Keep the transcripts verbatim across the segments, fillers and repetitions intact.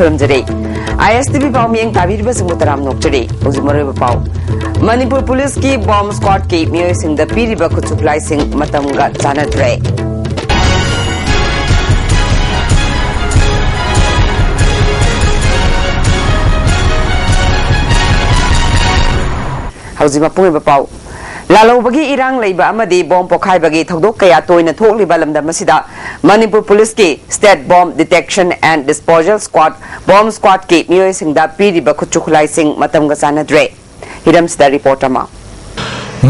ꯈꯨꯔꯨꯝꯖꯔꯤ꯫ ꯑꯥꯏ S T V ꯄꯥꯎ ꯃꯤꯠꯌꯦꯡ ꯇꯥꯕꯤꯔꯤꯕꯁꯤꯡꯕꯨ ꯇꯔꯥꯝꯅ ꯑꯣꯛꯆꯔꯤ꯫ ꯍꯧꯖꯤꯛ ꯃꯔꯨꯑꯣꯏꯕ ꯄꯥꯎ꯫ ꯃꯅꯤꯄꯨꯔ ꯄꯨꯂꯤꯁꯀꯤ ꯕꯣꯝ ꯁ꯭ꯀ꯭ꯋꯥꯗꯀꯤ ꯃꯤꯑꯣꯏꯁꯤꯡꯗ ꯄꯤꯔꯤꯕ ꯈꯨꯠꯁꯨ ꯈꯨꯠꯂꯥꯏꯁꯤꯡ ꯃꯇꯝꯒ ꯆꯥꯟꯅꯗ꯭ꯔꯦ꯫ ꯍꯧꯖꯤꯛ ꯃꯄꯨꯡ ꯑꯣꯏꯕ ꯄꯥꯎ꯫ ꯂꯥꯜꯍꯧꯕꯒꯤ ꯏꯔꯥꯡ ꯂꯩꯕ ꯑꯃꯗꯤ ꯕꯣꯝ ꯄꯣꯈꯥꯏꯕꯒꯤ ꯊꯧꯗꯣꯛ ꯀꯌꯥ ꯇꯣꯏꯅ ꯊꯣꯛꯂꯤꯕ ꯂꯝꯗꯝ ꯑꯁꯤꯗ ꯃꯅꯤꯄꯨꯔ ꯄꯨꯂꯤꯁꯀꯤ State Bomb Detection and Disposal Squad, bomb ꯁ꯭ꯀ꯭ꯋꯥꯗꯀꯤ ꯃꯤꯑꯣꯏꯁꯤꯡꯗ ꯄꯤꯔꯤꯕ ꯈꯨꯠꯁꯨ ꯈꯨꯠꯂꯥꯏꯁꯤꯡ ꯃꯇꯝꯒ ꯆꯥꯟꯅꯗ꯭ꯔꯦ꯫ ꯍꯤꯔꯝꯁꯤꯗ ꯔꯤꯄꯣꯔꯠ ꯑꯃ꯫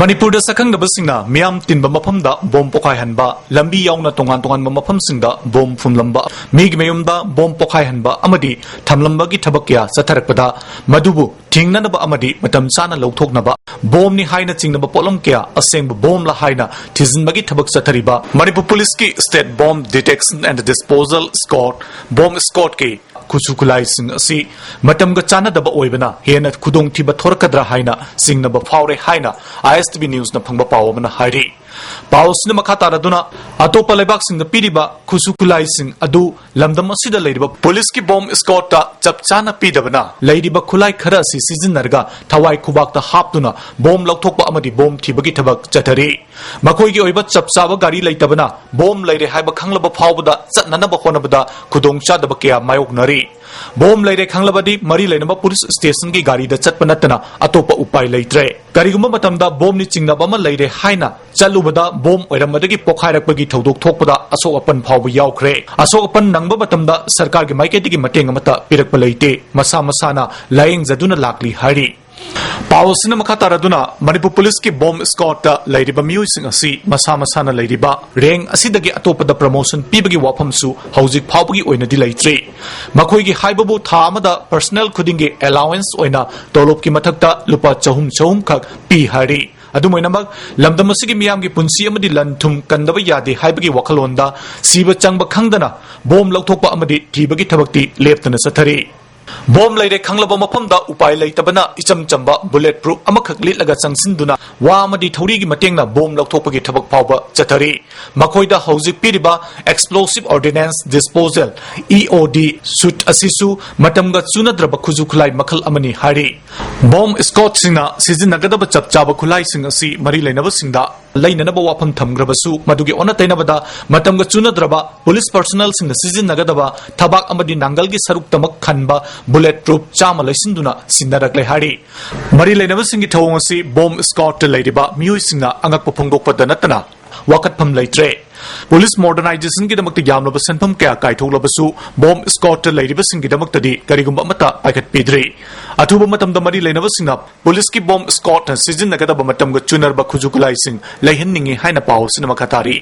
ꯃꯅꯤꯄꯨꯔꯗ ꯁꯛꯈꯪꯗꯕꯁꯤꯡꯅ ꯃꯤꯌꯥꯝ ꯇꯤꯟꯕ ꯃꯐꯝꯗ ꯕꯣꯝ ꯄꯣꯈꯥꯏꯍꯟꯕ, ꯂꯝꯕꯤ ꯌꯥꯎꯅ ꯇꯣꯉꯥꯟ ꯇꯣꯉꯥꯟꯕ ꯃꯐꯝꯁꯤꯡꯗ ꯕꯣꯝ ꯐꯨꯝꯂꯝꯕ, ꯃꯤꯒꯤ ꯃꯌꯨꯝꯗ ꯕꯣꯝ ꯄꯣꯈꯥꯏꯍꯟꯕ ꯑꯃꯗꯤ ꯊꯝꯂꯝꯕꯒꯤ ꯊꯕꯛ ꯀꯌꯥ ꯆꯠꯊꯔꯛꯄꯗ, ꯃꯗꯨꯕꯨ ꯊꯤꯡꯅꯅꯕ ꯑꯃꯗꯤ ꯃꯇꯝ ꯆꯥꯅ ꯂꯧꯊꯣꯛꯅꯕ, ꯕꯣꯝꯅꯤ ꯍꯥꯏꯅ ꯆꯤꯡꯅꯕ ꯄꯣꯠꯂꯝ ꯀꯌꯥ ꯑꯁꯦꯡꯕ ꯕꯣꯝꯂ ꯍꯥꯏꯅ ꯊꯤꯖꯤꯟꯕꯒꯤ ꯊꯕꯛ ꯆꯠꯊꯔꯤꯕ ꯃꯅꯤꯄꯨꯔ ꯄꯨꯂꯤꯁꯀꯤ State Bomb Detection and Disposal Squad, bomb ꯁ꯭ꯀ꯭ꯋꯥꯗꯀꯤ ꯈꯨꯠꯁꯨ ꯈꯨꯠꯂꯥꯏꯁꯤꯡ ꯑꯁꯤ ꯃꯇꯝꯒ ꯆꯥꯟꯅꯗꯕ ꯑꯣꯏꯕꯅ ꯍꯦꯟꯅ ꯈꯨꯗꯣꯡꯊꯤꯕ ꯊꯣꯔꯛꯀꯗ꯭ꯔꯥ ꯍꯥꯏꯅ ꯆꯤꯡꯅꯕ ꯐꯥꯎꯔꯦ ꯍꯥꯏꯅ ꯑꯥꯏ ꯑꯦꯁ ꯇꯤ ꯚꯤ ꯅ꯭ꯌꯨꯁꯅ ꯐꯪꯕ ꯄꯥꯎ ꯑꯃꯅ ꯍꯥꯏꯔꯤ꯫ ꯄꯥꯎ ꯑꯁꯤꯅ ꯃꯈꯥ ꯇꯥꯔꯗꯨꯅ, ꯑꯇꯣꯞꯄ ꯂꯩꯕꯥꯛꯁꯤꯡꯗ ꯄꯤꯔꯤꯕ ꯈꯨꯠꯁꯨ ꯈꯨꯠꯂꯥꯏꯁꯤꯡ ꯑꯗꯨ ꯂꯝꯗꯝ ꯑꯁꯤꯗ ꯂꯩꯔꯤꯕ ꯄꯨꯂꯤꯁꯀꯤ ꯕꯣꯝ ꯁ꯭ꯀ꯭ꯋꯥꯗꯇ ꯆꯞ ꯆꯥꯅ ꯄꯤꯗꯕꯅ, ꯂꯩꯔꯤꯕ ꯈꯨꯠꯂꯥꯏ ꯈꯔ ꯑꯁꯤ ꯁꯤꯖꯤꯟꯅꯔꯒ ꯊꯋꯥꯏ ꯈꯨꯕꯥꯛꯇ ꯍꯥꯞꯇꯨꯅ ꯕꯣꯝ ꯂꯧꯊꯣꯛꯄ ꯑꯃꯗꯤ ꯕꯣꯝ ꯊꯤꯕꯒꯤ ꯊꯕꯛ ꯆꯠꯊꯔꯤ꯫ ꯃꯈꯣꯏꯒꯤ ꯑꯣꯏꯕ ꯆꯞ ꯆꯥꯕ ꯒꯥꯔꯤ ꯂꯩꯇꯕꯅ ꯕꯣꯝ ꯂꯩꯔꯦ ꯍꯥꯏꯕ ꯈꯪꯂꯕ ꯐꯥꯎꯕꯗ ꯆꯠꯅꯅꯕ ꯍꯣꯠꯅꯕꯗ ꯈꯨꯗꯣꯡꯆꯥꯗꯕ ꯀꯌꯥ ꯃꯥꯌꯣꯛꯅꯔꯤ꯫ ꯕꯣꯝ ꯂꯩꯔꯦ ꯈꯪꯂꯕꯗꯤ ꯃꯔꯤ ꯂꯩꯅꯕ ꯄꯨꯂꯤꯁ ꯁ꯭ꯇꯦꯁꯟꯒꯤ ꯒꯥꯔꯤꯗ ꯆꯠꯄ ꯅꯠꯇꯅ ꯑꯇꯣꯞꯄ ꯎꯄꯥꯏ ꯂꯩꯇ꯭ꯔꯦ꯫ ꯀꯔꯤꯒꯨꯝꯕ ꯃꯇꯝꯗ ꯕꯣꯝꯅꯤ ꯆꯤꯡꯅꯕ ꯑꯃ ꯂꯩꯔꯦ ꯍꯥꯏꯅ ꯆꯠꯂꯨꯕꯗ ꯕꯣꯝ ꯑꯣꯏꯔꯝꯕꯗꯒꯤ ꯄꯣꯈꯥꯏꯔꯛꯄꯒꯤ ꯊꯧꯗꯣꯛ ꯊꯣꯛꯄꯗ ꯑꯁꯣꯛ ꯑꯄꯟ ꯐꯥꯎꯕ ꯌꯥꯎꯈ꯭ꯔꯦ꯫ ꯑꯁꯣꯛ ꯑꯄꯟ ꯅꯪꯕ ꯃꯇꯝꯗ ꯁꯔꯀꯥꯔꯒꯤ ꯃꯥꯏꯀꯩꯗꯒꯤ ꯃꯇꯦꯡ ꯑꯃꯠꯇ ꯄꯤꯔꯛꯄ ꯂꯩꯇꯦ꯫ ꯃꯁꯥ ꯃꯁꯥꯅ ꯂꯥꯌꯦꯡꯖꯗꯨꯅ ꯂꯥꯛꯂꯤ ꯍꯥꯏꯔꯤ꯫ ꯄꯥꯎ ꯑꯁꯤꯅ ꯃꯈꯥ ꯇꯥꯔꯗꯨꯅ, ꯃꯅꯤꯄꯨꯔ ꯄꯨꯂꯤꯁꯀꯤ ꯕꯣꯝ ꯁ꯭ꯀ꯭ꯋꯥꯗꯇ ꯂꯩꯔꯤꯕ ꯃꯤꯑꯣꯏꯁꯤꯡ ꯑꯁꯤ ꯃꯁꯥ ꯃꯁꯥꯅ ꯂꯩꯔꯤꯕ ꯔꯦꯡ ꯑꯁꯤꯗꯒꯤ ꯑꯇꯣꯞꯄꯗ ꯄ꯭ꯔꯃꯣꯁꯟ ꯄꯤꯕꯒꯤ ꯋꯥꯐꯝꯁꯨ ꯍꯧꯖꯤꯛ ꯐꯥꯎꯕꯒꯤ ꯑꯣꯏꯅꯗꯤ ꯂꯩꯇ꯭ꯔꯤ꯫ ꯃꯈꯣꯏꯒꯤ ꯍꯥꯏꯕꯕꯨ ꯊꯥ ꯑꯃꯗ ꯄꯔꯁꯅꯦꯜ ꯈꯨꯗꯤꯡꯒꯤ ꯑꯦꯂꯥꯋꯦꯟꯁ ꯑꯣꯏꯅ ꯇꯣꯂꯣꯞꯀꯤ ꯃꯊꯛꯇ ꯂꯨꯄꯥ ꯆꯍꯨꯝ ꯆꯍꯨꯝ ꯈꯛ ꯄꯤ ꯍꯥꯏꯔꯤ꯫ ꯑꯗꯨꯝ ꯑꯣꯏꯅꯃꯛ, ꯂꯝꯗꯝ ꯑꯁꯤꯒꯤ ꯃꯤꯌꯥꯝꯒꯤ ꯄꯨꯟꯁꯤ ꯑꯃꯗꯤ ꯂꯟ ꯊꯨꯝ ꯀꯟꯗꯕ ꯌꯥꯗꯦ ꯍꯥꯏꯕꯒꯤ ꯋꯥꯈꯜꯂꯣꯟꯗ ꯁꯤꯕ ꯆꯪꯕ ꯈꯪꯗꯅ ꯕꯣꯝ ꯂꯧꯊꯣꯛꯄ ꯑꯃꯗꯤ ꯊꯤꯕꯒꯤ ꯊꯕꯛꯇꯤ ꯂꯦꯞꯇꯅ ꯆꯠꯊꯔꯤ꯫ ꯕꯣꯝ ꯂꯩꯔꯦ ꯈꯪꯂꯕ ꯃꯐꯝꯗ ꯎꯄꯥꯏ ꯂꯩꯇꯕꯅ ꯏꯆꯝ ꯆꯝꯕ bullet proof ꯑꯃꯈꯛ ꯂꯤꯠꯂꯒ ꯆꯪꯁꯤꯟꯗꯨꯅ ꯋꯥ ꯑꯃꯗꯤ ꯊꯧꯔꯤꯒꯤ ꯃꯇꯦꯡꯅ ꯕꯣꯝ ꯂꯧꯊꯣꯛꯄꯒꯤ ꯊꯕꯛ ꯐꯥꯎꯕ ꯆꯠꯊꯔꯤ꯫ ꯃꯈꯣꯏꯗ ꯍꯧꯖꯤꯛ ꯄꯤꯔꯤꯕ explosive ordnance disposal, E O D, suit ꯑꯁꯤꯁꯨ ꯃꯇꯝꯒ ꯆꯨꯅꯗ꯭ꯔꯕ ꯈꯨꯠꯁꯨ ꯈꯨꯠꯂꯥꯏ ꯃꯈꯜ ꯑꯃꯅꯤ ꯍꯥꯏꯔꯤ꯫ ꯕꯣꯝ squadꯁꯤꯡꯅ ꯁꯤꯖꯤꯟꯅꯒꯗꯕ ꯆꯞ ꯆꯥꯕ ꯈꯨꯠꯂꯥꯏꯁꯤꯡ ꯑꯁꯤ ꯃꯔꯤ ꯂꯩꯅꯕꯁꯤꯡꯗ ꯂꯩꯅꯅꯕ ꯋꯥꯐꯝ ꯊꯝꯈ꯭ꯔꯕꯁꯨ, ꯃꯗꯨꯒꯤ ꯑꯣꯟꯅ ꯇꯩꯅꯕꯗ ꯃꯇꯝꯒ ꯆꯨꯅꯗ꯭ꯔꯕ police personnelꯁꯤꯡꯅ ꯁꯤꯖꯤꯟꯅꯒꯗꯕ ꯊꯕꯥꯛ ꯑꯃꯗꯤ ꯅꯥꯡꯒꯜꯒꯤ ꯁꯔꯨꯛꯇꯃꯛ ꯈꯟꯕ bullet proof ꯆꯥꯝꯃ ꯂꯩꯁꯤꯟꯗꯨꯅ ꯁꯤꯟꯅꯔꯛꯂꯦ ꯍꯥꯏꯔꯤ꯫ ꯃꯔꯤ ꯂꯩꯅꯕꯁꯤꯡꯒꯤ ꯊꯧꯑꯣꯡ ꯑꯁꯤ ꯕꯣꯝ squadꯇ ꯂꯩꯔꯤꯕ ꯃꯤꯑꯣꯏꯁꯤꯡꯅ ꯑꯉꯛꯄ ꯐꯣꯡꯗꯣꯛꯄꯗ ꯅꯠꯇꯅ ꯋꯥꯀꯠꯐꯝ ꯂꯩꯇ꯭ꯔꯦ꯫ Police modernizationꯒꯤꯗꯃꯛꯇ ꯌꯥꯝꯂꯕ ꯁꯦꯟꯐꯝ ꯀꯌꯥ ꯀꯥꯏꯊꯣꯛꯂꯕꯁꯨ, ꯕꯣꯝ squadꯇ ꯂꯩꯔꯤꯕꯁꯤꯡꯒꯤꯗꯃꯛꯇꯗꯤ ꯀꯔꯤꯒꯨꯝꯕ ꯑꯃꯠꯇ ꯄꯥꯏꯈꯠꯄꯤꯗ꯭ꯔꯤ꯫ ꯑꯊꯨꯕ ꯃꯇꯝꯗ ꯃꯔꯤ ꯂꯩꯅꯕꯁꯤꯡꯅ policeꯀꯤ ꯕꯣꯝ squadꯅ ꯁꯤꯖꯤꯟꯅꯒꯗꯕ ꯃꯇꯝꯒ ꯆꯨꯅꯔꯕ ꯈꯨꯠꯁꯨ ꯈꯨꯠꯂꯥꯏꯁꯤꯡ ꯂꯩꯍꯟꯅꯤꯡꯏ ꯍꯥꯏꯅ ꯄꯥꯎ ꯑꯁꯤꯅ ꯃꯈꯥ ꯇꯥꯔꯤ꯫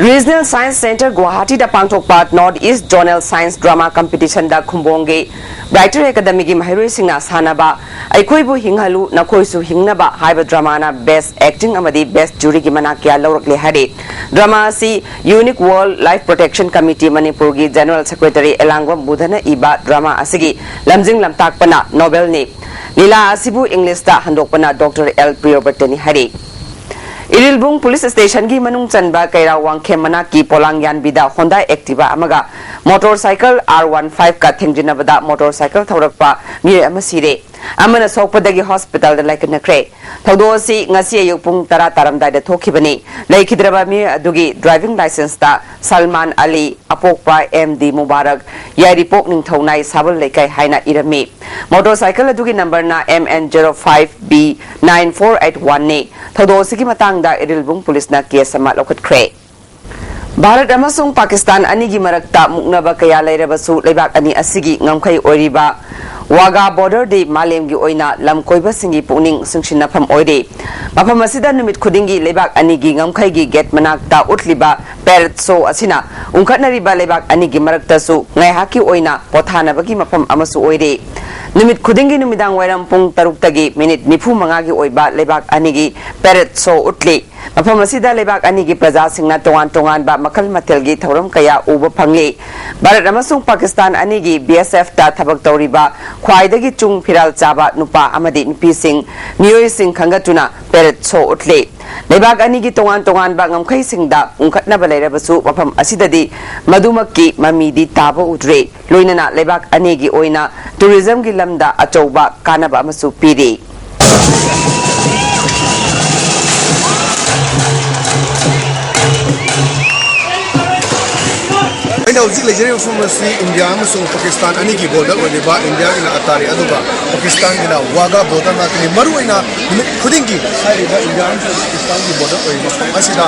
Regional Science Centre ꯒꯨꯋꯥꯍꯥꯇꯤꯗ ꯄꯥꯡꯊꯣꯛꯄ North East Zonal Science Drama Competitionꯗ ꯈꯨꯝꯕꯣꯡꯒꯤ Brighter Academyꯒꯤ ꯃꯍꯩꯔꯣꯏꯁꯤꯡꯅ ꯁꯥꯟꯅꯕ ꯑꯩꯈꯣꯏꯕꯨ ꯍꯤꯡꯍꯜꯂꯨ, ꯅꯈꯣꯏꯁꯨ ꯍꯤꯡꯅꯕ ꯍꯥꯏꯕ dramaꯅ Best Acting ꯑꯃꯗꯤ Best Juryꯒꯤ ꯃꯅꯥ ꯀꯌꯥ ꯂꯧꯔꯛꯂꯦ ꯍꯥꯏꯔꯤ꯫ Drama ꯑꯁꯤ Unique World Life Protection Committee ꯃꯅꯤꯄꯨꯔꯒꯤ General Secretary ꯑꯦꯂꯥꯡꯕꯝ ꯕꯨꯙꯅ ꯏꯕ drama ꯑꯁꯤꯒꯤ ꯂꯝꯖꯤꯡ ꯂꯝꯇꯥꯛꯄꯅ Nobelꯅꯤ꯫ ꯂꯤꯂꯥ ꯑꯁꯤꯕꯨ Englishꯇ ꯍꯟꯗꯣꯛꯄꯅ Doctor L ꯄ꯭ꯔꯤꯌꯣꯕ꯭ꯔꯇꯅꯤ ꯍꯥꯏꯔꯤ꯫ ꯏꯔꯤꯜꯕꯨꯡ Police Stationꯒꯤ ꯃꯅꯨꯡ ꯆꯟꯕ ꯀꯩꯔꯥꯎ ꯋꯥꯡꯈꯦꯝ ꯃꯅꯥꯛꯀꯤ ꯄꯣꯂꯥꯡ ꯌꯥꯟꯕꯤꯗ Honda Activa ꯑꯃꯒ motorcycle R one five ꯀ ꯊꯦꯡꯖꯤꯟꯅꯕꯗ motorcycle ꯊꯧꯔꯛꯄ ꯃꯤꯑꯣꯏ ꯑꯃ ꯁꯤꯔꯦ꯫ ꯑꯃꯅ ꯁꯣꯛꯄꯗꯒꯤ hospitalꯗ ꯂꯥꯏꯀꯠꯅꯈ꯭ꯔꯦ꯫ ꯊꯧꯗꯣꯛ ꯑꯁꯤ ꯉꯁꯤ ꯑꯌꯨꯛ ꯄꯨꯡ ꯇꯔꯥ ꯇꯥꯔꯝꯗꯥꯏꯗ ꯊꯣꯛꯈꯤꯕꯅꯤ꯫ ꯂꯩꯈꯤꯗ꯭ꯔꯕ ꯃꯤꯑꯣꯏ ꯑꯗꯨꯒꯤ driving licenceꯇ ꯁꯜꯃꯥꯟ ꯑꯂꯤ, ꯑꯄꯣꯛꯄ M D ꯃꯨꯕꯥꯔꯛ, ꯌꯥꯏꯔꯤꯄꯣꯛ ꯅꯤꯡꯊꯧꯅꯥꯏ ꯁꯥꯕꯜ ꯂꯩꯀꯥꯏ ꯍꯥꯏꯅ ꯏꯔꯝꯃꯤ꯫ Motorcycle ꯑꯗꯨꯒꯤ numberꯅ M N zero five B nine four eight oneꯅꯤ꯫ ꯊꯧꯗꯣꯛ ꯑꯁꯤꯒꯤ ꯃꯇꯥꯡꯗ ꯏꯔꯤꯜꯕꯨꯡ Policeꯅ case ꯑꯃ ꯂꯧꯈꯠꯈ꯭ꯔꯦ꯫ ꯚꯥꯔꯠ ꯑꯃꯁꯨꯡ ꯄꯥꯀꯤꯁꯇꯥꯟ ꯑꯅꯤꯒꯤ ꯃꯔꯛꯇ ꯃꯨꯛꯅꯕ ꯀꯌꯥ ꯂꯩꯔꯕꯁꯨ, ꯂꯩꯕꯥꯛ ꯑꯅꯤ ꯑꯁꯤꯒꯤ ꯉꯝꯈꯩ ꯑꯣꯏꯔꯤꯕ ꯋꯥꯒꯥ borderꯗꯤ ꯃꯥꯂꯦꯝꯒꯤ ꯑꯣꯏꯅ ꯂꯝ ꯀꯣꯏꯕꯁꯤꯡꯒꯤ ꯄꯨꯛꯅꯤꯡ ꯆꯤꯡꯁꯤꯟꯅꯐꯝ ꯑꯣꯏꯔꯤ꯫ ꯃꯐꯝ ꯑꯁꯤꯗ ꯅꯨꯃꯤꯠ ꯈꯨꯗꯤꯡꯒꯤ ꯂꯩꯕꯥꯛ ꯑꯅꯤꯒꯤ ꯉꯝꯈꯩꯒꯤ gate ꯃꯅꯥꯛꯇ ꯎꯠꯂꯤꯕ parade show ꯑꯁꯤꯅ ꯎꯪꯈꯠꯅꯔꯤꯕ ꯂꯩꯕꯥꯛ ꯑꯅꯤꯒꯤ ꯃꯔꯛꯇꯁꯨ ꯉꯥꯏꯍꯥꯛꯀꯤ ꯑꯣꯏꯅ ꯄꯣꯊꯥꯅꯕꯒꯤ ꯃꯐꯝ ꯑꯃꯁꯨ ꯑꯣꯏꯔꯤ꯫ ꯅꯨꯃꯤꯠ ꯈꯨꯗꯤꯡꯒꯤ ꯅꯨꯃꯤꯗꯥꯡ ꯋꯥꯏꯔꯝ ꯄꯨꯡ ꯇꯔꯨꯛꯇꯒꯤ ꯃꯤꯅꯤꯠ ꯅꯤꯐꯨ ꯃꯉꯥꯒꯤ ꯑꯣꯏꯕ ꯂꯩꯕꯥꯛ ꯑꯅꯤꯒꯤ ꯄꯦꯔꯦꯗ ꯁꯣ ꯎꯠꯂꯤ꯫ ꯃꯐꯝ ꯑꯁꯤꯗ ꯂꯩꯕꯥꯛ ꯑꯅꯤꯒꯤ ꯄ꯭ꯔꯖꯥꯁꯤꯡꯅ ꯇꯣꯉꯥꯟ ꯇꯣꯉꯥꯟꯕ ꯃꯈꯜ ꯃꯊꯦꯜꯒꯤ ꯊꯧꯔꯝ ꯀꯌꯥ ꯎꯕ ꯐꯪꯂꯤ꯫ ꯚꯥꯔꯠ ꯑꯃꯁꯨꯡ ꯄꯥꯀꯤꯁꯇꯥꯟ ꯑꯅꯤꯒꯤ ꯕꯤ ꯑꯦꯁ ꯑꯦꯐꯇ ꯊꯕꯛ ꯇꯧꯔꯤꯕ ꯈ꯭ꯋꯥꯏꯗꯒꯤ ꯆꯨꯡ ꯐꯤꯔꯥꯜ ꯆꯥꯕ ꯅꯨꯄꯥ ꯑꯃꯗꯤ ꯅꯨꯄꯤꯁꯤꯡ, ꯃꯤꯑꯣꯏꯁꯤꯡ ꯈꯟꯒꯠꯇꯨꯅ ꯄꯦꯔꯦꯗ ꯁꯣ ꯎꯠꯂꯤ꯫ ꯂꯩꯕꯥꯛ ꯑꯅꯤꯒꯤ ꯇꯣꯉꯥꯟ ꯇꯣꯉꯥꯟꯕ ꯉꯝꯈꯩꯁꯤꯡꯗ ꯎꯪꯈꯠꯅꯕ ꯂꯩꯔꯕꯁꯨ, ꯃꯐꯝ ꯑꯁꯤꯗꯗꯤ ꯃꯗꯨꯃꯛꯀꯤ ꯃꯃꯤꯗꯤ ꯇꯥꯕ ꯎꯗ꯭ꯔꯤ꯫ ꯂꯣꯏꯅꯅ ꯂꯩꯕꯥꯛ ꯑꯅꯤꯒꯤ ꯑꯣꯏꯅ ꯇꯨꯔꯤꯖꯝꯒꯤ ꯂꯝꯗ ꯑꯆꯧꯕ ꯀꯥꯟꯅꯕ ꯑꯃꯁꯨ ꯄꯤꯔꯤ꯫ ꯑꯩꯅ ꯍꯧꯖꯤꯛ ꯂꯩꯖꯔꯤꯕ ꯃꯐꯝ ꯑꯁꯤ ꯏꯟꯗꯤꯌꯥ ꯑꯃꯁꯨꯡ ꯄꯥꯀꯤꯁꯇꯥꯟ ꯑꯅꯤꯒꯤ ꯕꯣꯔꯗꯔ ꯑꯣꯏꯔꯤꯕ, ꯏꯟꯗꯤꯌꯥꯒꯤꯅ ꯑꯇꯥꯔꯤ ꯑꯗꯨꯒ ꯄꯥꯀꯤꯁꯇꯥꯟꯒꯤꯅ ꯋꯥꯒꯥ ꯕꯣꯔꯗꯔ ꯉꯥꯛꯇꯅꯤ꯫ ꯃꯔꯨꯑꯣꯏꯅ ꯅꯨꯃꯤꯠ ꯈꯨꯗꯤꯡꯒꯤ ꯍꯥꯏꯔꯤꯕ ꯏꯟꯗꯤꯌꯥ ꯑꯃꯁꯨꯡ ꯄꯥꯀꯤꯁꯇꯥꯟꯒꯤ ꯕꯣꯔꯗꯔ ꯑꯣꯏꯔꯤꯕ ꯃꯐꯝ ꯑꯁꯤꯗ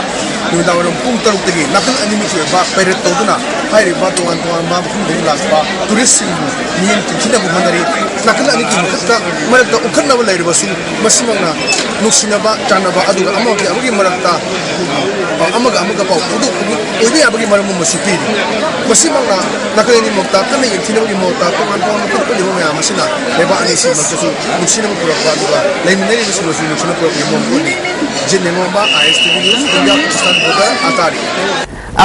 ꯅꯨꯃꯤꯗꯥꯡ ꯋꯥꯏꯔꯝ ꯄꯨꯡ ꯇꯔꯨꯛꯇꯒꯤ ꯅꯥꯀꯜ ꯑꯅꯤꯃꯛꯀꯤ ꯑꯣꯏꯕ ꯄꯦꯔꯦꯗ ꯇꯧꯗꯨꯅ ꯍꯥꯏꯔꯤꯕ ꯇꯣꯉꯥꯟ ꯇꯣꯉꯥꯟꯕ ꯃꯐꯝꯗꯒꯤ ꯂꯥꯛꯄ ꯇꯨꯔꯤꯁꯁꯤꯡꯕꯨ ꯃꯤꯠꯌꯦꯡ ꯆꯤꯡꯁꯤꯟꯅꯕ ꯍꯣꯠꯅꯔꯤ꯫ ꯅꯥꯀꯜ ꯑꯅꯤꯒꯤ ꯃꯊꯛꯇ, ꯃꯔꯛꯇ ꯎꯈꯠꯅꯕ ꯂꯩꯔꯕꯁꯨ, ꯃꯁꯤꯃꯛꯅ ꯅꯨꯡꯁꯤꯅꯕ, ꯆꯥꯟꯅꯕ, ꯑꯗꯨꯒ ꯑꯃꯒꯤ ꯑꯃꯒꯤ ꯃꯔꯛꯇ, ꯑ, ꯑꯃꯒ ꯑꯃꯒ ꯄꯥꯎ ꯐꯥꯎꯗꯣꯛꯄꯒꯤ ꯑꯣꯏꯕ ꯌꯥꯕꯒꯤ ꯃꯔꯝ ꯑꯃꯁꯨ ꯄꯤꯔꯤ꯫ ꯃꯁꯤꯃꯛꯅ ꯅꯥꯀꯜ ꯑꯅꯤꯃꯛꯇ ꯀꯟꯅ ꯌꯦꯡꯊꯤꯅꯕꯒꯤ ꯃꯍꯨꯠꯇ ꯇꯣꯉꯥꯟ ꯇꯣꯉꯥꯟꯕ ꯈꯨꯠ ꯄꯨꯜꯂꯤꯕ ꯃꯌꯥꯝ ꯑꯁꯤꯅ ꯂꯩꯕꯥꯛ ꯑꯅꯤꯁꯤꯃꯛꯇꯁꯨ ꯅꯨꯡꯁꯤꯅꯕ ꯄꯨꯔꯛꯄ, ꯑꯗꯨꯒ ꯂꯩꯃꯤꯟꯅꯔꯤꯕꯁꯤꯡꯕꯨꯁꯨ ꯅꯨꯡꯁꯤꯅꯕ ꯄꯨꯔꯛꯄꯒꯤ ꯃꯑꯣꯡ ꯎꯠꯂꯤ꯫ ꯖꯤꯟ ꯅꯦꯃꯣꯝꯕ, I S T V news, India Pakistan border, ꯑꯇꯥꯔꯤ꯫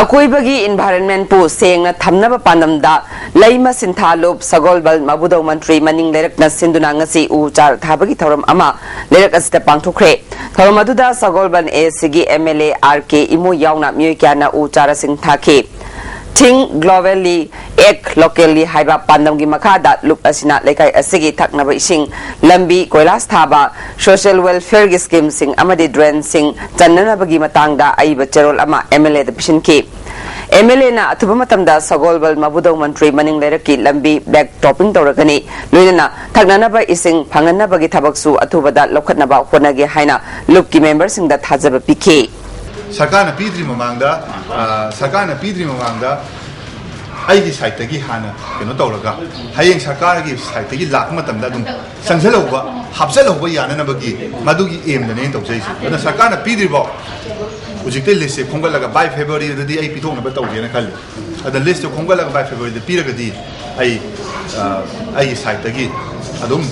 ꯑꯀꯣꯏꯕꯒꯤ ꯏꯟꯚꯥꯏꯔꯟꯃꯦꯟꯠꯄꯨ ꯁꯦꯡꯅ ꯊꯝꯅꯕ ꯄꯥꯟꯗꯝꯗ ꯂꯩꯃ ꯁꯤꯟꯊꯥꯂꯨꯞ ꯁꯒꯣꯜꯕꯜ ꯃꯕꯨꯗꯧ ꯃꯟꯇ꯭ꯔꯤ ꯃꯅꯤꯡ ꯂꯩꯔꯛꯅ ꯁꯤꯟꯗꯨꯅ ꯉꯁꯤ ꯎ ꯆꯥꯔ ꯊꯥꯕꯒꯤ ꯊꯧꯔꯝ ꯑꯃ ꯂꯩꯔꯛ ꯑꯁꯤꯗ ꯄꯥꯡꯊꯣꯛꯈ꯭ꯔꯦ꯫ ꯊꯧꯔꯝ ꯑꯗꯨꯗ ꯁꯒꯣꯜꯕꯜ ꯑꯦ ꯁꯤꯒꯤ ꯑꯦꯝ ꯑꯦꯜ ꯑꯦ ꯑꯥꯔ ꯀꯦ ꯏꯃꯣ ꯌꯥꯎꯅ ꯃꯤꯑꯣꯏ ꯀꯌꯥꯅ ꯎ ꯆꯥꯔꯥꯁꯤꯡ ꯊꯥꯈꯤ꯫ Think globally, act locally ꯍꯥꯏꯕ ꯄꯥꯟꯗꯝꯒꯤ ꯃꯈꯥꯗ ꯂꯨꯞ ꯑꯁꯤꯅ ꯂꯩꯀꯥꯏ ꯑꯁꯤꯒꯤ ꯊꯛꯅꯕ ꯏꯁꯤꯡ, ꯂꯝꯕꯤ, ꯀꯣꯏꯂꯥꯁ ꯊꯥꯕ, ꯁꯣꯁꯤꯌꯦꯜ ꯋꯦꯜꯐꯤꯌꯔꯒꯤ ꯁ꯭ꯀꯤꯝꯁꯤꯡ ꯑꯃꯗꯤ ꯗ꯭ꯔꯦꯟꯁꯤꯡ ꯆꯟꯅꯅꯕꯒꯤ ꯃꯇꯥꯡꯗ ꯑꯏꯕ ꯆꯦꯔꯣꯜ ꯑꯃ ꯑꯦꯝ ꯑꯦꯜ ꯑꯦꯗ ꯄꯤꯁꯤꯟꯈꯤ꯫ ꯑꯦꯝ ꯑꯦꯜ ꯑꯦꯅ ꯑꯊꯨꯕ ꯃꯇꯝꯗ ꯁꯒꯣꯜꯕꯜ ꯃꯕꯨꯗꯧ ꯃꯟꯇ꯭ꯔꯤ ꯃꯅꯤꯡ ꯂꯩꯔꯛꯀꯤ ꯂꯝꯕꯤ ꯕ꯭ꯂꯦꯛ ꯇꯣꯞꯄꯤꯡ ꯇꯧꯔꯒꯅꯤ, ꯂꯣꯏꯅꯅ ꯊꯛꯅꯅꯕ ꯏꯁꯤꯡ ꯐꯪꯍꯟꯅꯕꯒꯤ ꯊꯕꯛꯁꯨ ꯑꯊꯨꯕꯗ ꯂꯧꯈꯠꯅꯕ ꯍꯣꯠꯅꯒꯦ ꯍꯥꯏꯅ ꯂꯨꯞꯀꯤ ꯃꯦꯝꯕꯔꯁꯤꯡꯗ ꯊꯥꯖꯕ ꯄꯤꯈꯤ꯫ ꯁꯔꯀꯥꯔꯅ ꯄꯤꯗ꯭ꯔꯤ ꯃꯃꯥꯡꯗ, ꯑ, ꯁꯔꯀꯥꯔꯅ ꯄꯤꯗ꯭ꯔꯤ ꯃꯃꯥꯡꯗ ꯑꯩꯒꯤ ꯁꯥꯏꯠꯇꯒꯤ ꯍꯥꯟꯅ ꯀꯩꯅꯣ ꯇꯧꯔꯒ, ꯍꯌꯦꯡ ꯁꯔꯀꯥꯔꯒꯤ ꯁꯥꯏꯠꯇꯒꯤ ꯂꯥꯛꯄ ꯃꯇꯝꯗ ꯑꯗꯨꯝ ꯆꯪꯁꯤꯜꯍꯧꯕ, ꯍꯥꯞꯆꯤꯜꯍꯧꯕ ꯌꯥꯅꯅꯕꯒꯤ ꯃꯗꯨꯒꯤ ꯑꯦꯝꯗꯅꯦ ꯑꯩꯅ ꯇꯧꯖꯔꯤꯁꯦ꯫ ꯑꯗꯨꯅ ꯁꯔꯀꯥꯔꯅ ꯄꯤꯗ꯭ꯔꯤꯐꯥꯎ ꯍꯧꯖꯤꯛꯇꯩ ꯂꯤꯁꯁꯦ ꯈꯣꯝꯒꯠꯂꯒ by February ꯗꯗꯤ ꯑꯩ ꯄꯤꯊꯣꯛꯅꯕ ꯇꯧꯒꯦꯅ ꯈꯜꯂꯤ꯫ ꯑꯗ ꯂꯤꯁꯇꯨ ꯈꯣꯝꯒꯠꯂꯒ by February ꯗ ꯄꯤꯔꯒꯗꯤ ꯑꯩ, ꯑ, ꯑꯩꯒꯤ ꯁꯥꯏꯠꯇꯒꯤ ꯑꯗꯨꯝ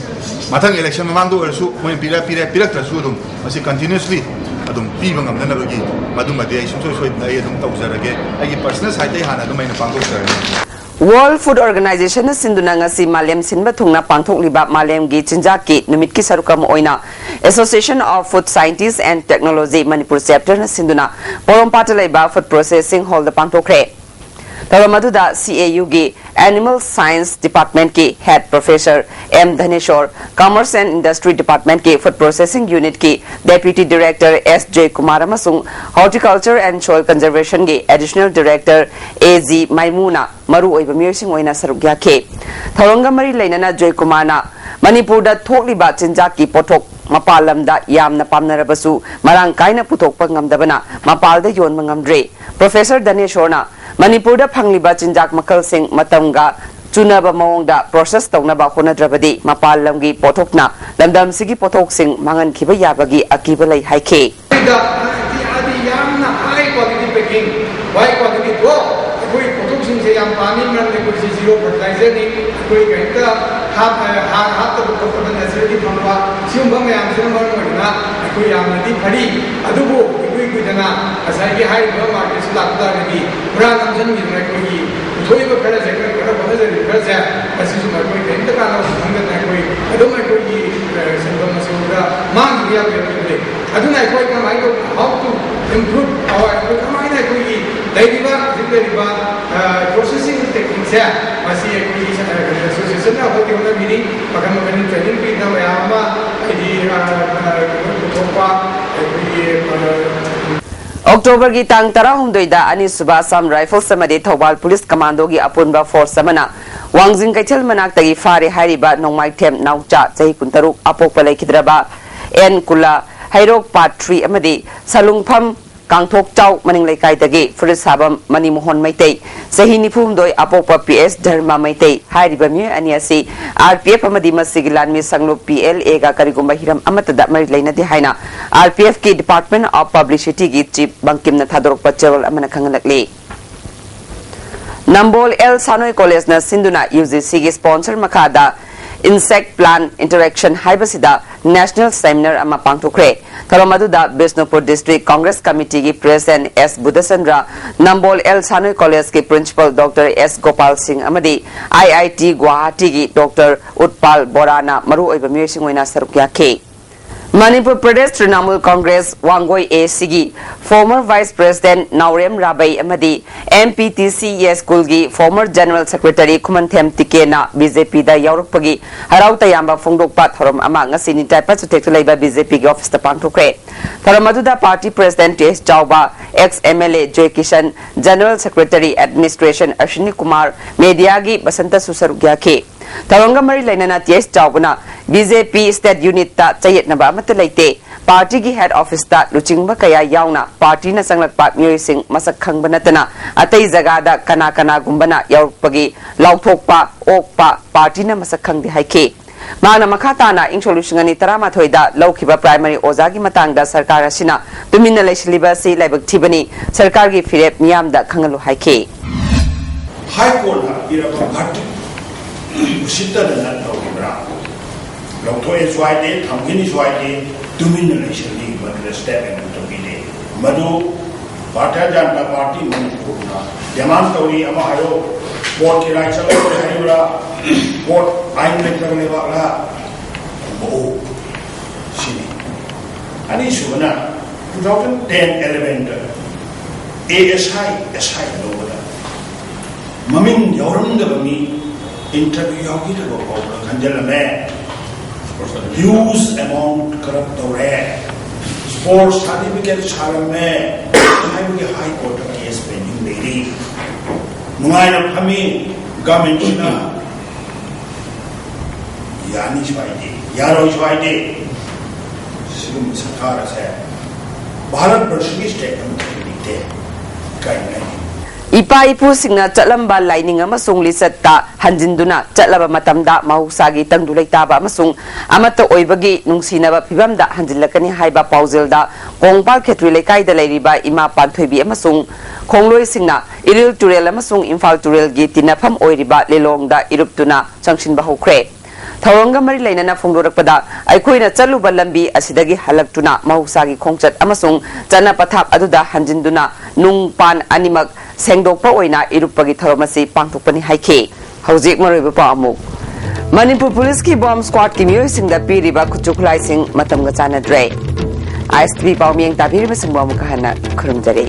ꯃꯊꯪ ꯏꯂꯦꯛꯁꯟ ꯃꯃꯥꯡꯗ ꯑꯣꯏꯔꯁꯨ ꯃꯣꯏꯅ ꯄꯤꯔꯛ ꯄꯤꯔꯦ, ꯄꯤꯔꯛꯇ꯭ꯔꯁꯨ ꯑꯗꯨꯝ ꯃꯁꯤ ꯀꯟꯇꯤꯅ꯭ꯌꯨꯁꯂꯤ ꯑꯗꯨꯝ ꯄꯤꯕ ꯉꯝꯅꯅꯕꯒꯤ ꯃꯗꯨꯃꯗꯤ ꯑꯩ ꯁꯨꯡꯁꯣꯏ ꯁꯣꯏꯗꯅ ꯑꯩ ꯑꯗꯨꯝ ꯇꯧꯖꯔꯒꯦ꯫ ꯑꯩꯒꯤ ꯄꯔꯁꯅꯦꯜ ꯁꯥꯏꯠꯇꯒꯤ ꯍꯥꯟꯅ ꯑꯗꯨꯝ ꯑꯩꯅ ꯄꯥꯡꯊꯣꯛꯆꯔꯒꯦ꯫ World Food Organization ꯅ ꯁꯤꯟꯗꯨꯅ ꯉꯁꯤ ꯃꯥꯂꯦꯝ ꯁꯤꯟꯕ ꯊꯨꯡꯅ ꯄꯥꯡꯊꯣꯛꯂꯤꯕ ꯃꯥꯂꯦꯝꯒꯤ ꯆꯤꯟꯖꯥꯛꯀꯤ ꯅꯨꯃꯤꯠꯀꯤ ꯁꯔꯨꯛ ꯑꯃ ꯑꯣꯏꯅ Association of Food Scientists and Technology Manipur Chapter ꯅ ꯁꯤꯟꯗꯨꯅ ꯄꯣꯔꯣꯝꯄꯥꯠꯇ ꯂꯩꯕ Food Processing Hall ꯗ ꯄꯥꯡꯊꯣꯛꯈ꯭ꯔꯦ꯫ ꯊꯧꯔꯝ ꯑꯗꯨꯗ C A U ꯒꯤ Animal Science Department ꯀꯤ Head Professor M ꯙꯅꯦꯁꯣꯔ, Commerce and Industry Department ꯀꯤ Food Processing Unit ꯀꯤ Deputy Director S ꯖꯣꯏꯀꯨꯃꯥꯔ ꯑꯃꯁꯨꯡ Horticulture and Soil Conservation ꯒꯤ Additional Director A G ꯃꯥꯏꯃꯨꯅ ꯃꯔꯨꯑꯣꯏꯕ ꯃꯤꯑꯣꯏꯁꯤꯡ ꯑꯣꯏꯅ ꯁꯔꯨꯛ ꯌꯥꯈꯤ꯫ ꯊꯧꯔꯝꯒ ꯃꯔꯤ ꯂꯩꯅꯅ ꯖꯣꯏꯀꯨꯃꯥꯔꯅ ꯃꯅꯤꯄꯨꯔꯗ ꯊꯣꯛꯂꯤꯕ ꯆꯤꯟꯖꯥꯛꯀꯤ ꯄꯣꯠꯊꯣꯛ ꯃꯄꯥꯟ ꯂꯝꯗ ꯌꯥꯝꯅ ꯄꯥꯝꯅꯔꯕꯁꯨ ꯃꯔꯥꯡ ꯀꯥꯏꯅ ꯄꯨꯊꯣꯛꯄ ꯉꯝꯗꯕꯅ ꯃꯄꯥꯟꯗ ꯌꯣꯟꯕ ꯉꯝꯗ꯭ꯔꯦ꯫ Professor ꯙꯅꯦꯁꯣꯔꯅ ꯃꯅꯤꯄꯨꯔꯗ ꯐꯪꯂꯤꯕ ꯆꯤꯟꯖꯥꯛ ꯃꯈꯜꯁꯤꯡ ꯃꯇꯝꯒ ꯆꯨꯅꯕ ꯃꯑꯣꯡꯗ process ꯇꯧꯅꯕ ꯍꯣꯠꯅꯗ꯭ꯔꯕꯗꯤ ꯃꯄꯥꯟ ꯂꯝꯒꯤ ꯄꯣꯠꯊꯣꯛꯅ ꯂꯝꯗꯝꯁꯤꯒꯤ ꯄꯣꯠꯊꯣꯛꯁꯤꯡ ꯃꯥꯡꯍꯟꯈꯤꯕ ꯌꯥꯕꯒꯤ ꯑꯀꯤꯕ ꯂꯩ ꯍꯥꯏꯈꯤ꯫ ꯍꯥꯏꯗꯤ ꯌꯥꯝꯅ high quality packing, high quality ꯀꯣ ꯑꯩꯈꯣꯏ ꯄꯣꯠꯊꯣꯛꯁꯤꯡꯁꯦ ꯌꯥꯝ ꯄꯥꯝꯃꯤ꯫ ꯃꯔꯝꯗꯤ ꯑꯩꯈꯣꯏꯁꯤ zero fertilizer ꯅꯤ, ꯑꯩꯈꯣꯏ ꯀꯔꯤꯝꯇ ꯍꯥꯞ- ꯍꯥꯔ ꯍꯥꯞꯇꯕ ꯈꯣꯠꯇꯕ naturally ꯐꯪꯕ꯫ ꯁꯤꯒꯨꯝꯕ ꯃꯌꯥꯝꯁꯤꯅ ꯃꯔꯝ ꯑꯣꯏꯗꯨꯅ ꯑꯩꯈꯣꯏ ꯌꯥꯝꯅꯗꯤ ꯐꯔꯤ꯫ ꯑꯗꯨꯕꯨ ꯏꯀꯨꯏ ꯀꯨꯏꯗꯅ ꯉꯁꯥꯏꯒꯤ ꯍꯥꯏꯔꯤꯕ market ꯁꯤ ꯂꯥꯛꯄ ꯇꯥꯔꯒꯗꯤ ꯄꯨꯔꯥ ꯅꯝꯁꯤꯟꯈꯤꯗꯅ ꯑꯩꯈꯣꯏꯒꯤ ꯄꯨꯊꯣꯛꯏꯕ ꯈꯔꯁꯦ, ꯑꯩꯈꯣꯏ ꯈꯔ ꯍꯣꯠꯅꯖꯔꯤꯕ ꯈꯔꯁꯦ, ꯃꯁꯤꯁꯨ ꯑꯩꯈꯣꯏ ꯀꯔꯤꯝꯇ ꯀꯥꯟꯅꯕ ꯈꯪꯗꯅ ꯑꯩꯈꯣꯏ ꯑꯗꯨꯝ ꯑꯩꯈꯣꯏꯒꯤ ꯁꯦꯟꯐꯝ ꯑꯁꯤꯗ ꯃꯥꯡꯈꯤꯕ ꯌꯥꯕ ꯌꯥꯝꯅ ꯂꯩ꯫ ꯑꯗꯨꯅ ꯑꯩꯈꯣꯏ ꯀꯃꯥꯏꯅ ꯇꯧ- how to improve our, ꯑꯩꯈꯣꯏ ꯀꯃꯥꯏꯅ ꯑꯩꯈꯣꯏꯒꯤ ꯂꯩꯔꯤꯕ ꯍꯧꯖꯤꯛ ꯂꯩꯔꯤꯕ processing technique ꯁꯦ, ꯃꯁꯤ ꯑꯩꯈꯣꯏꯒꯤ association ꯅ ꯍꯧꯖꯤꯛ ꯍꯣꯠꯅꯕꯤꯔꯤ꯫ ꯃꯈꯜ ꯃꯈꯜꯒꯤ training ꯄꯤꯗꯅ ꯃꯌꯥꯝ ꯑꯃ ꯍꯥꯏꯗꯤ ꯄꯨꯊꯣꯛꯄ ꯑꯩꯈꯣꯏꯒꯤ October ꯒꯤ ꯇꯥꯡ ꯇꯔꯥꯍꯨꯝꯗꯣꯏꯗ ꯑꯅꯤꯁꯨꯕ Assam Rifles ꯑꯃꯗꯤ ꯊꯧꯕꯥꯜ Police Commando ꯒꯤ ꯑꯄꯨꯟꯕ force ꯑꯃꯅ ꯋꯥꯡꯖꯤꯡ ꯀꯩꯊꯦꯜ ꯃꯅꯥꯛꯇꯒꯤ ꯐꯥꯔꯦ ꯍꯥꯏꯔꯤꯕ ꯅꯣꯡꯃꯥꯏꯊꯦꯝ ꯅꯥꯎꯆꯥ ꯆꯍꯤ ꯀꯨꯟꯇꯔꯨꯛ ꯑꯄꯣꯛꯄ ꯂꯩꯈꯤꯗ꯭ꯔꯕ ꯑꯦꯟ ꯀꯨꯂꯥ, ꯍꯩꯔꯣꯛ Part three ꯑꯃꯗꯤ ꯁꯂꯨꯡꯐꯝ ꯀꯥꯡꯊꯣꯛꯆꯥꯎ ꯃꯅꯤꯡ ꯂꯩꯀꯥꯏꯗꯒꯤ ꯐꯨꯔꯤꯠ ꯁꯥꯕꯝ ꯃꯅꯤꯃꯣꯍꯟ ꯃꯩꯇꯩ ꯆꯍꯤ ꯅꯤꯐꯨꯍꯨꯝꯗꯣꯏ ꯑꯄꯣꯛꯄ P S ꯙꯔꯃ ꯃꯩꯇꯩ ꯍꯥꯏꯔꯤꯕ ꯃꯤꯑꯣꯏ ꯑꯅꯤ ꯑꯁꯤ R P F ꯑꯃꯗꯤ ꯃꯁꯤꯒꯤ ꯂꯥꯟꯃꯤ ꯁꯪꯂꯨꯞ P L A ꯒ ꯀꯔꯤꯒꯨꯝꯕ ꯍꯤꯔꯝ ꯑꯃꯠꯇꯗ ꯃꯔꯤ ꯂꯩꯅꯗꯦ ꯍꯥꯏꯅ R P F ꯀꯤ Department of Publicity ꯒꯤ Chief ꯕꯪꯀꯤꯝꯅ ꯊꯥꯗꯣꯔꯛꯄ ꯆꯦꯔꯣꯜ ꯑꯃꯅ ꯈꯪꯍꯜꯂꯛꯂꯤ꯫ ꯅꯝꯕꯣꯜ ꯑꯦꯜ ꯁꯥꯅꯣꯏ College ꯅ ꯁꯤꯟꯗꯨꯅ U G C ꯒꯤ sponsor ꯃꯈꯥꯗ Insect Plant Interaction ꯍꯥꯏꯕꯁꯤꯗ national seminar ꯑꯃ ꯄꯥꯡꯊꯣꯛꯈ꯭ꯔꯦ꯫ ꯊꯧꯔꯝ ꯑꯗꯨꯗ Bishnupur District Congress Committeeꯒꯤ President S Budhachandra, Nambol L Sanoi Collegeꯀꯤ Principal Doctor S Gopal Singh ꯑꯃꯗꯤ I I T ꯒꯨꯋꯥꯍꯥꯇꯤꯒꯤ Doctor ꯎꯠꯄꯥꯜ ꯕꯣꯔꯥꯅ ꯃꯔꯨꯑꯣꯏꯕ ꯃꯤꯑꯣꯏꯁꯤꯡ ꯑꯣꯏꯅ ꯁꯔꯨꯛ ꯌꯥꯈꯤ꯫ Manipur Pradesh Trinamool Congress Wangoi A Cꯒꯤ former Vice President ꯅꯥꯎꯔꯦꯝ ꯔꯥꯕꯩ ꯑꯃꯗꯤ M P T C A Schoolꯒꯤ former General Secretary Khumanthem ꯇꯤꯀꯦꯟꯅ B J Pꯗ ꯌꯥꯎꯔꯛꯄꯒꯤ ꯍꯔꯥꯎ ꯇꯌꯥꯝꯕ ꯐꯣꯡꯗꯣꯛꯄ ꯊꯧꯔꯝ ꯑꯃ ꯉꯁꯤ ꯅꯤꯡꯇꯥꯏ ꯄꯥꯠꯆꯨꯊꯦꯛꯇ ꯂꯩꯕ B J Pꯒꯤ officeꯇ ꯄꯥꯡꯊꯣꯛꯈ꯭ꯔꯦ꯫ ꯊꯧꯔꯝ ꯑꯗꯨꯗ party President T H ꯆꯥꯎꯕ, ex M L A joy Kisan, General Secretary Administration Aswini Kumar, mediaꯒꯤ ꯕꯁꯟꯇꯁꯨ ꯁꯔꯨꯛ ꯌꯥꯈꯤ꯫ ꯊꯧꯔꯝꯒ ꯃꯔꯤ ꯂꯩꯅꯅ T H ꯆꯥꯎꯕꯅ B J P state unitꯇ ꯆꯌꯦꯠꯅꯕ ꯑꯃꯠꯇ ꯂꯩꯇꯦ꯫ Partyꯒꯤ head officeꯇ ꯂꯨꯆꯤꯡꯕ ꯀꯌꯥ ꯌꯥꯎꯅ partyꯅ ꯆꯪꯂꯛꯄ ꯃꯤꯑꯣꯏꯁꯤꯡ ꯃꯁꯛ ꯈꯪꯕ ꯅꯠꯇꯅ ꯑꯇꯩ ꯖꯒꯥꯗ ꯀꯅꯥ ꯀꯅꯥꯒꯨꯝꯕꯅ ꯌꯥꯎꯔꯛꯄꯒꯤ ꯂꯥꯎꯊꯣꯛꯄ, ꯑꯣꯛꯄ partyꯅ ꯃꯁꯛ ꯈꯪꯗꯦ ꯍꯥꯏꯈꯤ꯫ ꯃꯍꯥꯛꯅ ꯃꯈꯥ ꯇꯥꯅ ꯏꯪ ꯁꯣꯛ ꯂꯤꯁꯤꯡ ꯑꯅꯤ ꯇꯔꯥꯃꯥꯊꯣꯏꯗ ꯂꯧꯈꯤꯕ primary ꯑꯣꯖꯥꯒꯤ ꯃꯇꯥꯡꯗ ꯁꯔꯀꯥꯔ ꯑꯁꯤꯅ ꯇꯨꯃꯤꯟꯅ ꯂꯩꯁꯤꯜꯂꯤꯕ ꯑꯁꯤ ꯂꯥꯏꯕꯛ ꯊꯤꯕꯅꯤ, ꯁꯔꯀꯥꯔꯒꯤ ꯐꯤꯔꯦꯞ ꯃꯤꯌꯥꯝꯗ ꯈꯪꯍꯜꯂꯨ ꯍꯥꯏꯈꯤ꯫ High Courtꯅ ꯄꯤꯔꯕ verdict ꯎꯁꯤꯠꯇꯗꯅ ꯇꯧꯔꯤꯕ꯭ꯔꯥ? ꯂꯧꯊꯣꯛꯑꯦꯁꯨ ꯍꯥꯏꯗꯦ, ꯊꯝꯈꯤꯅꯤꯁꯨ ꯍꯥꯏꯗꯦ, ꯇꯨꯃꯤꯟꯅ ꯂꯩꯁꯤꯜꯂꯤ, ꯃꯗꯨꯗ step ꯑꯃ ꯇꯧꯕꯤꯗꯦ꯫ ꯃꯗꯨ ꯚꯥꯔꯇꯤꯌ ꯖꯅꯇꯥ ꯄꯥꯔꯇꯤ ꯃꯅꯤꯄꯨꯔꯅ demand ꯇꯧꯔꯤ꯫ ꯑꯃ ꯍꯥꯏꯔꯣ, courtꯀꯤ ꯔꯥꯏ ꯆꯠꯂꯣꯏ ꯍꯥꯏꯔꯤꯕ꯭ꯔꯥ? Court ꯑꯥꯏꯟ ꯂꯩꯇꯕ ꯂꯩꯕꯥꯛꯂ? ꯈꯨꯝꯃꯛꯎ꯫ ꯁꯤꯅꯤ꯫ ꯑꯅꯤꯁꯨꯕꯅ, two thousand ten elevenꯗ A S I, S I ꯂꯧꯕꯗ ꯃꯃꯤꯡ ꯌꯥꯎꯔꯝꯗꯕ ꯃꯤ interview ꯌꯥꯎꯈꯤꯗꯕ ꯐꯥꯎꯕꯗ ꯈꯟꯖꯤꯜꯂꯝꯃꯦ꯫ Huge amount corrupt ꯇꯧꯔꯦ꯫ Sports certificate ꯁꯥꯔꯝꯃꯦ ꯍꯥꯏꯕꯒꯤ High Courtꯇ case pending ꯂꯩꯔꯤ꯫ ꯅꯨꯡꯉꯥꯏꯅ ꯐꯝꯃꯤ governmentꯁꯤꯅ꯫ ꯌꯥꯅꯤꯁꯨ ꯍꯥꯏꯗꯦ, ꯌꯥꯔꯣꯏꯁꯨ ꯍꯥꯏꯗꯦ꯫ ꯁꯤꯒꯨꯝꯕ ꯁꯔꯀꯥꯔ ꯑꯁꯦ ꯚꯥꯔꯠ ꯕꯔꯁꯒꯤ state ꯑꯃꯠꯇ ꯂꯩꯇꯦ꯫ ꯏꯀꯥꯏꯅꯤꯡꯉꯥꯏꯅꯤ꯫ ꯏꯄꯥ ꯏꯄꯨꯁꯤꯡꯅ ꯆꯠꯂꯝꯕ ꯂꯥꯏꯅꯤꯡ ꯑꯃꯁꯨꯡ ꯂꯤꯆꯠꯇ ꯍꯟꯖꯤꯟꯗꯨꯅ ꯆꯠꯂꯕ ꯃꯇꯝꯗ ꯃꯍꯧꯁꯥꯒꯤ ꯇꯪꯗꯨ ꯂꯩꯇꯥꯕ ꯑꯃꯁꯨꯡ ꯑꯃꯠꯇ ꯑꯣꯏꯕꯒꯤ ꯅꯨꯡꯁꯤꯅꯕ ꯐꯤꯕꯝꯗ ꯍꯟꯖꯤꯜꯂꯛꯀꯅꯤ ꯍꯥꯏꯕ ꯄꯥꯎꯖꯦꯜꯗ ꯀꯣꯡꯄꯥꯜ ꯈꯦꯇ꯭ꯔꯤ ꯂꯩꯀꯥꯏꯗ ꯂꯩꯔꯤꯕ ꯏꯃꯥ ꯄꯥꯟꯊꯣꯏꯕꯤ ꯑꯃꯁꯨꯡ ꯈꯣꯡꯂꯣꯏꯁꯤꯡꯅ ꯏꯔꯤꯜ ꯇꯨꯔꯦꯜ ꯑꯃꯁꯨꯡ ꯏꯝꯐꯥꯜ ꯇꯨꯔꯦꯜꯒꯤ ꯇꯤꯟꯅꯐꯝ ꯑꯣꯏꯔꯤꯕ ꯂꯤꯂꯣꯡꯗ ꯏꯔꯨꯞꯇꯨꯅ ꯆꯪꯁꯤꯟꯕ ꯍꯧꯈ꯭ꯔꯦ꯫ ꯊꯧꯔꯝꯒ ꯃꯔꯤ ꯂꯩꯅꯅ ꯐꯣꯡꯗꯣꯔꯛꯄꯗ, ꯑꯩꯈꯣꯏꯅ ꯆꯠꯂꯨꯕ ꯂꯝꯕꯤ ꯑꯁꯤꯗꯒꯤ ꯍꯜꯂꯛꯇꯨꯅ ꯃꯍꯧꯁꯥꯒꯤ ꯈꯣꯡꯆꯠ ꯑꯃꯁꯨꯡ ꯆꯠꯅ ꯄꯊꯥꯞ ꯑꯗꯨꯗ ꯍꯟꯖꯤꯟꯗꯨꯅ ꯅꯨꯡ ꯄꯥꯟ ꯑꯅꯤꯃꯛ ꯁꯦꯡꯗꯣꯛꯄ ꯑꯣꯏꯅ ꯏꯔꯨꯞꯄꯒꯤ ꯊꯧꯔꯝ ꯑꯁꯤ ꯄꯥꯡꯊꯣꯛꯄꯅꯤ ꯍꯥꯏꯈꯤ꯫ ꯍꯧꯖꯤꯛ ꯃꯔꯨꯑꯣꯏꯕ ꯄꯥꯎ ꯑꯃꯨꯛ꯫ ꯃꯅꯤꯄꯨꯔ ꯄꯨꯂꯤꯁꯀꯤ ꯕꯣꯝ ꯁ꯭ꯀ꯭ꯋꯥꯗꯀꯤ ꯃꯤꯑꯣꯏꯁꯤꯡꯗ ꯄꯤꯔꯤꯕ ꯈꯨꯠꯁꯨ ꯈꯨꯠꯂꯥꯏꯁꯤꯡ ꯃꯇꯝꯒ ꯆꯥꯟꯅꯗ꯭ꯔꯦ꯫ ꯑꯥꯏ ꯑꯦꯁ ꯇꯤ ꯚꯤ ꯄꯥꯎ ꯃꯤꯠꯌꯦꯡ ꯇꯥꯕꯤꯔꯤꯕꯁꯤꯡꯕꯨ ꯑꯃꯨꯛꯀ ꯍꯟꯅ ꯈꯨꯔꯨꯝꯖꯔꯤ꯫